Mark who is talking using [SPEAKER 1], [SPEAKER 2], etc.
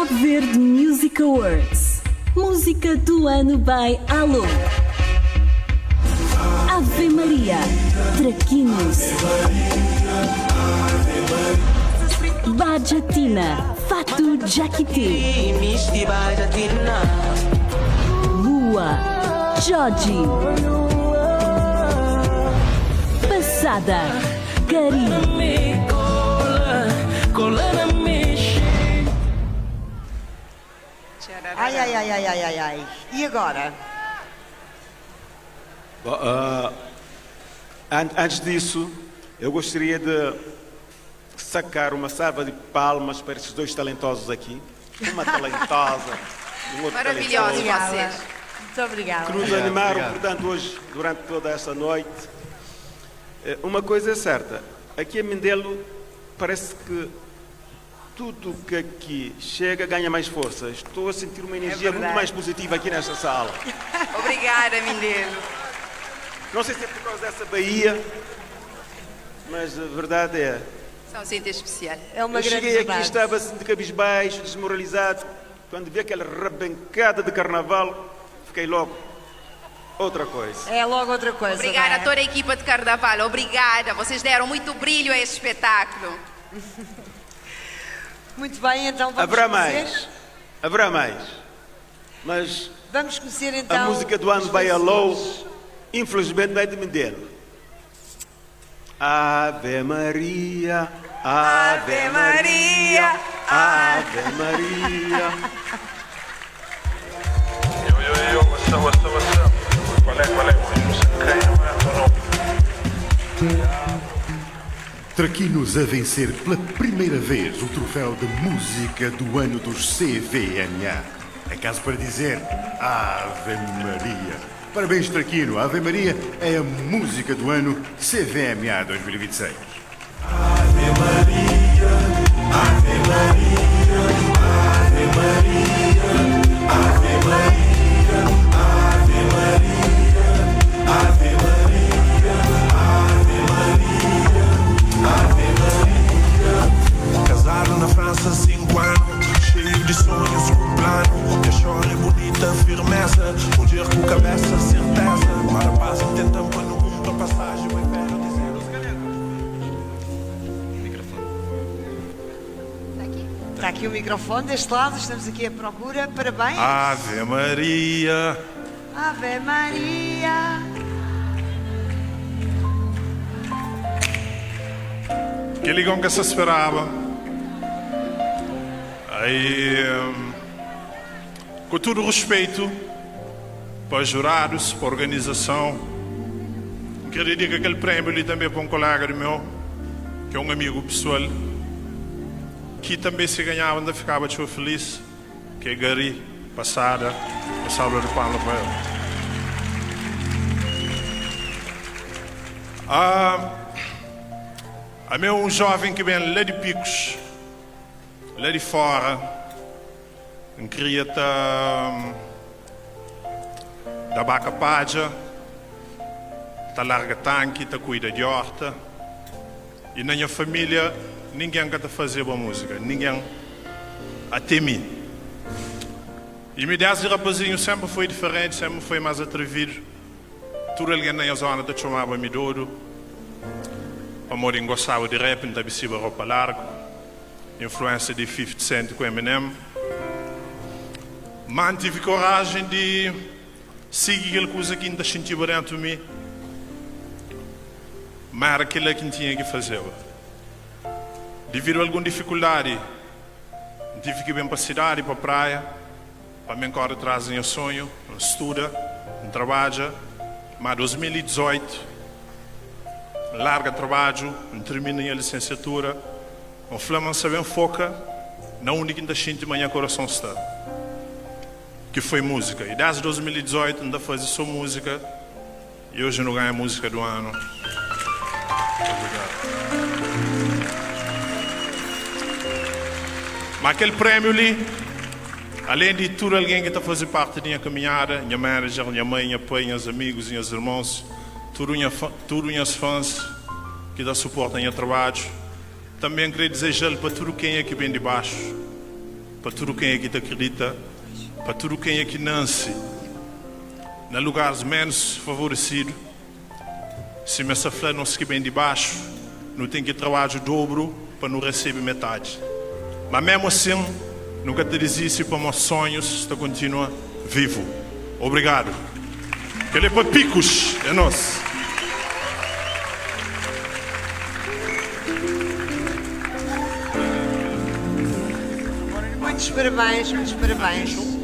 [SPEAKER 1] Cabo Verde Music Awards, Música do Ano by Alô. Ave Maria, Traquinos. Badja Tina, Fatu Djakite. Lua, Djodje. Passada, Gary.
[SPEAKER 2] Ai, ai, ai, ai, ai, ai, ai. E agora?
[SPEAKER 3] Bom, antes disso, eu gostaria de sacar uma salva de palmas para estes dois talentosos aqui. Uma talentosa e um outro
[SPEAKER 4] Maravilhosos
[SPEAKER 3] talentoso.
[SPEAKER 4] vocês.
[SPEAKER 2] Muito obrigada.
[SPEAKER 3] Que nos
[SPEAKER 5] Obrigado,
[SPEAKER 3] animaram,
[SPEAKER 5] obrigado.
[SPEAKER 3] portanto, hoje, durante toda esta noite. Uma coisa é certa, aqui em Mindelo parece que tudo que aqui chega ganha mais força. Estou a sentir uma energia muito
[SPEAKER 2] verdade.
[SPEAKER 3] mais positiva aqui nesta sala.
[SPEAKER 4] Obrigada, Mindelo.
[SPEAKER 3] Não sei se é por causa dessa baía, mas a verdade é.
[SPEAKER 4] São gente especial.
[SPEAKER 2] É uma
[SPEAKER 3] Eu
[SPEAKER 2] grande
[SPEAKER 3] cheguei aqui,
[SPEAKER 2] verdade.
[SPEAKER 3] estava assim de cabisbaixo, desmoralizado. Quando vi aquela rebencada de carnaval, fiquei logo outra coisa.
[SPEAKER 2] É logo outra coisa.
[SPEAKER 4] Obrigada
[SPEAKER 2] não
[SPEAKER 4] a
[SPEAKER 2] é?
[SPEAKER 4] toda a equipa de Carnaval. Obrigada. Vocês deram muito brilho a este espetáculo.
[SPEAKER 2] Muito bem, então vamos
[SPEAKER 3] Haverá
[SPEAKER 2] conhecer.
[SPEAKER 3] mais. Haverá mais. Mas
[SPEAKER 2] Vamos conhecer então.
[SPEAKER 3] a música do ano
[SPEAKER 2] os
[SPEAKER 3] by Alô,
[SPEAKER 2] vencedores.
[SPEAKER 3] infelizmente, não é de Mindelo. Ave Maria, Ave Maria, Ave Maria.
[SPEAKER 6] Yo, yo, yo, what's up, what's up, what's up? Qual é, qual é? Não sei quem, não.
[SPEAKER 7] Traquinos a vencer pela primeira vez o troféu de música do ano dos CVMA. É caso para dizer Ave Maria. Parabéns, Traquino. Ave Maria é a música do ano CVMA 2026.
[SPEAKER 6] Casado na França há 5 anos, cheio de sonhos com plano. E a chora é bonita, firmeza, mulher com cabeça, certeza. Para paz, tentando para não cumprir passagem, vai ver dizer.
[SPEAKER 2] Está aqui o microfone deste lado, estamos aqui à procura. Parabéns.
[SPEAKER 6] Ave Maria.
[SPEAKER 2] Ave Maria.
[SPEAKER 6] Que ligam que se esperava. Aí, com todo o respeito para os jurados, para a organização, queria dizer que aquele prêmio ali também é para um colega meu, que é um amigo pessoal, que também se ganhava, ainda ficava muito feliz, que é Gary Passada, uma salva de palmas para ele. A meu um jovem que vem lá de Picos, lá de fora, queria tá da vaca paja, tá larga tanque, tá cuida de horta. E na minha família ninguém canta fazer boa música, ninguém até mim. E me desse rapazinho sempre foi diferente, sempre foi mais atrevido. Tudo alguém na minha zona te chamava me dodo. Amor gostava de rap, não vestia roupa larga. Influência de 50 Cent com Eminem. Mas tive coragem de seguir aquela coisa que ainda sentia dentro de mim. Mas era aquilo que tinha que fazer. Devido a alguma dificuldade, tive que ir para a cidade, para a praia, para me correr atrás do meu sonho, não estuda, não trabalha. Mas 2018, larga trabalho, não termina a licenciatura, o Flamengo sabe foca na única que ainda sente manhã coração está, que foi música. E desde 2018 ainda faz só música e hoje não ganho a música do ano. Obrigado. Mas aquele prêmio ali, além de tudo alguém que está fazendo parte da minha caminhada, minha manager, minha mãe, minha pai, meus amigos, meus irmãos, tudo minha tudo minhas fãs que dá suporte ao meu trabalho. Também queria desejar para tudo quem é que vem de baixo. Pa tudu kenha ki ta kridita, pa tudu kenha ki nanse na lugaris ménus favoresidu, sima es ta fla, nos ki ben di baxu, nu ten ki trabadja dobru pa nu resebe metadi. Má mésmu asin, nu ka ta dizisti pamodi sonhus ta kontinua vivu. Obrigadu. Kel é pa Picos, é nos.
[SPEAKER 2] Muitos parabéns, muitos parabéns.